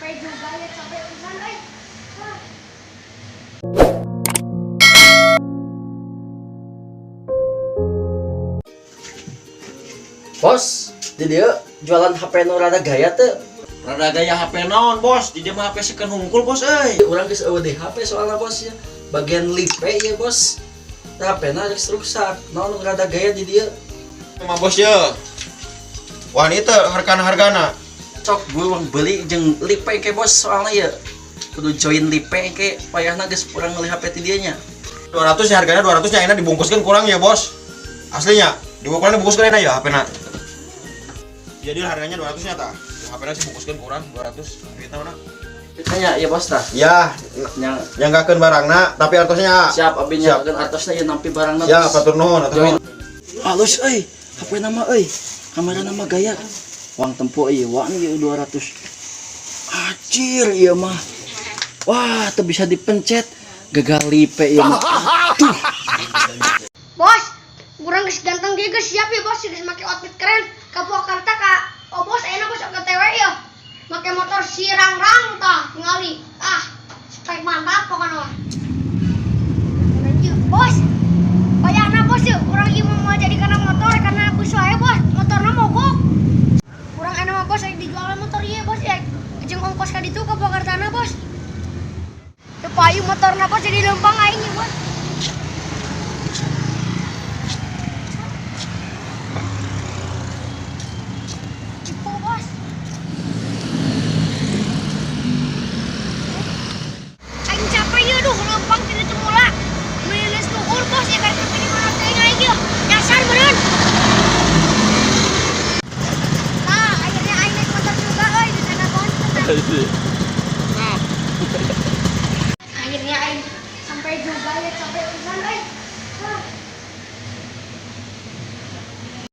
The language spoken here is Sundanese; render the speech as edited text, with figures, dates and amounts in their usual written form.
Sampai juga ya, capek pisan euy. Ah. Bos, di dieu jualan HP nu rada gaya teu? Rada gaya HP naon, Bos? Di dieu mah HP second hungkul, Bos euy. Urang geus euweuh di HP soalna, Bos, ya. Bagian lipe ya, Bos. HP na geus rusak. Naon nu rada gaya di dieu? Mah, Bos, ye. Wah, ini teh hargana-hargana. Sok gue uang beli jeung lipe ke, Bos, soalnya ya. Kudu join lipe ke payahna geus urang meuli HP ti dieu nya. 200 ya harganya 200 nya, enak dibungkuskan kurang ya, Bos. Aslinya, dibungkuskan dibungkuskan enak ya HP na. Jadi harganya 200 nya tah. HP na sih bungkuskan kurang 200. Duitna mana? Tanya ya, Bos, tah. Ya, Nya nyanggakeun barangna tapi artosnya. Siap, abi Siap. nyanggakeun artosna ya, nampi barangna. Ya, Bos. hatur nuhun, hatur Join. nuhun. Halus euy, HP nama euy. Kamera nama gaya. Uang tempo ieu wang ieu 200. Acir ieu mah. Wah, teu bisa dipencet. Gagal lipe ieu mah. Aduh. Bos, urang geus ganteng ge, geus siap ya, Bos, geus make outfit keren. Ka Purwakarta ka oh, Bos, enak, Bos, OTW ya. Make motor si rang-rang tah, tingali. Ah, spek mantap pokoknya mah. Lanjut, Bos. Bayarna, Bos, yuk. Urang ieu mah jadi karena motor karena bus wae, Bos. Motorna mogok. Urang enak mah, Bos, rek dijual motor ieu, Bos, ya. Jeung ongkos ka ditu ka Purwakartana, Bos. Teu payu motorna, Bos, jadi lempang aing ieu, Bos. Cipo, Bos. Aing capek ya, duh, lempang tidak cemula. Melilis luhur, Bos, ya kan tapi di mana teuing aing ya. Nyasar meureun. Nah, akhirnya aing naik motor juga euy di sana, Bos. Nah. Akhirnya aing sampai juga ya, capek pisan euy.